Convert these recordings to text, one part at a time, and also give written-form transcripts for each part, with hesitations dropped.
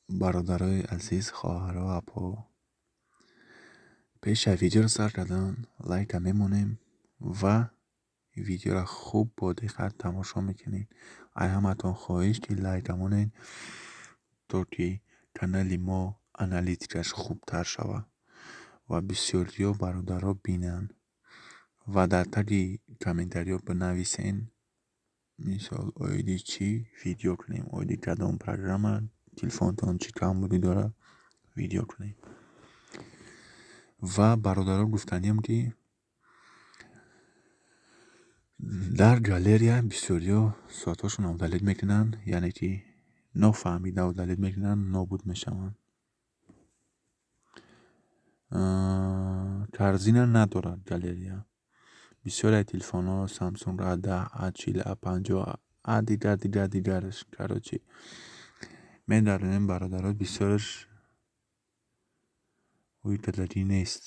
Бародарои азиз, хоҳаро, апо, пеш аз видеоро сар кардан лайка мемонем ва видеоро хуб бо диққат тамошо мекунем. Ай ҳаматон хоҳиш, ки лайка монед, то ки канали мо аналитикаш хубтар шавад ва бисёриҳо бародаро бинанд, ва дар таги комментариҳо бинависен, мисол, оиди чӣ видео кунем, оиди кадом программа, телефонтон чӣ камбудӣ дорад, видео кунем. Ва, бародаро, гуфтаниям, ки дар галерея бисёриҳо суратҳошонро удалить мекунанд, яъне ки нофаҳмида удалить мекунанд, нобуд мешаванд. Корзина надорад галерея. Бисёре телефонҳо, Samsung A10, A40, A50, а дигар, дигар, дигараш, короче, медаронем, бародаро, бисёраш ҳуй кардагӣ нест,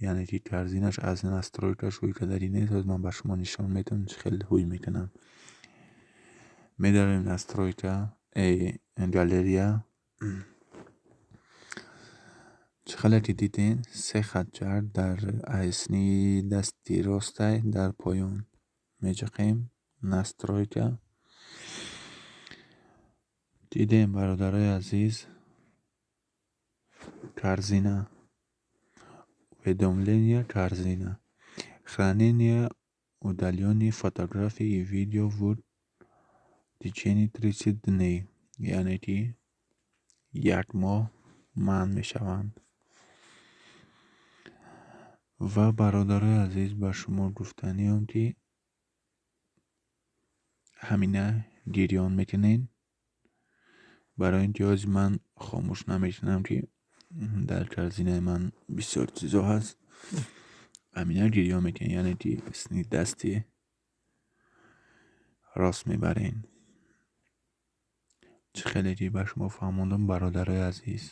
яъне ки корзинаш аз настройкаш ҳуй кардагӣ нест. Ҳозир ман ба шумо нишон медиҳам, чӣ хел ҳуй мекунанд. Медароем настройка, галерея. Чӣ хеле ки дидем, се хатчар дар айсни дасти ростай дар поён мечақем, настройка. Дидем, бародарои азиз, корзина, уведомления, корзина, хранение удалённых фотографий и видео в течение 30 дней, яъне ки як моҳ манъ мешаванд. Ва, бародарои азиз, ба шумо гуфтаниам, ки ҳамина гирён мекунед, барои ин ки ҳозир ман хомӯш намекунам, ки дар корзинаи ман бисёр чизо ҳаст. Ҳамина гирён мекунед, яъне ки сни дасти рост мебарен. Чӣ хеле ки ба шумо фаҳмондам, бародарои азиз,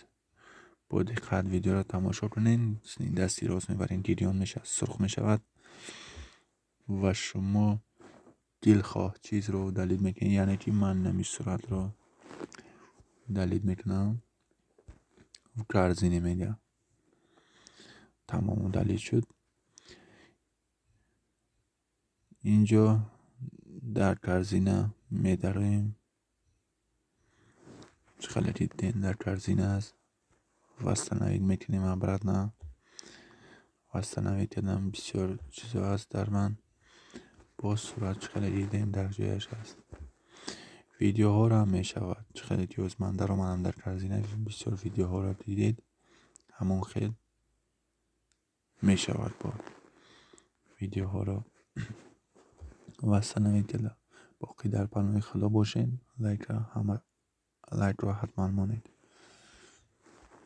бо диққат видеоро тамошо кунед. Сни дасти рост мебарен, гирён мешавад, сурх мешавад ва шумо дилхоҳ чизро удалить мекунед, яъне ки ман нами суратро удалить мекунам, в корзине медиҳам, тамом, удалить шуд. Инҷо дар корзина медароем. Чӣ хеле дидем, дар корзина аст, восстановить мекунем, обратно восстановить кардам. Бисёр чизо ҳаст дар ман. Боз сурат, чӣ хеле дидем, дар ҷояш аст. Видеоҳоро ҳам мешавад. Чӣ хеле ки ҳоз ман даромадам дар корзина, бисёр видеоҳоро дидед, ҳамон хел мешавад бо видеоҳоро восстановить карда. Боқӣ дар паноҳи Худо бошед. Лайка, ҳама лайкро ҳатман монед.